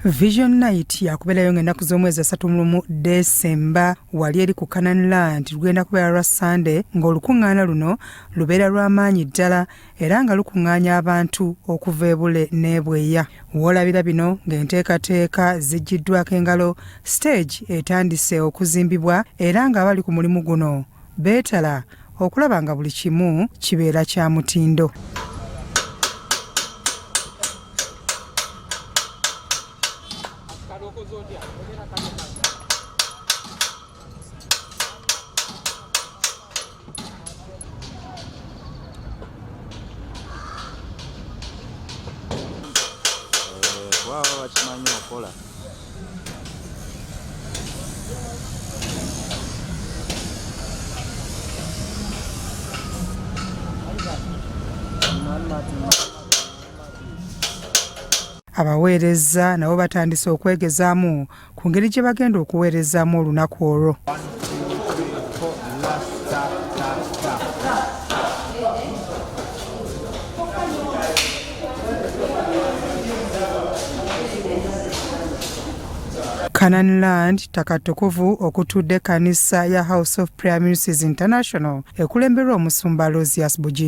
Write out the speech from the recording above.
Vision Night yakubeerayo ng'ennaku z'omwezi 31 Desemba wali eri ku Canaan Land. Lugenda kubeera lwa Sande, ng'olukuŋŋaana luno lubeera lwa maanyi ddala era nga lukuŋŋaanya abantu okuva ebule n'ebweya. Woolabira bino ng'enteekateeka ziggyiddwako engalo, stage etandise okuzimbibwa era ng'abali ku mulimu guno beetala okulaba nga buli kimu kibeera kya mutindo. Baba bakimanyi okola. Abaweereza nabo batandise okwegezaamu ku ngeri gye bagenda okuweerezaamu olunaku olwo. Canaan Land ttaka ttukuvu okutudde ekkanisa ya House of Prayer Ministries International ekulemberwa omusumba Aloysius Bugingo.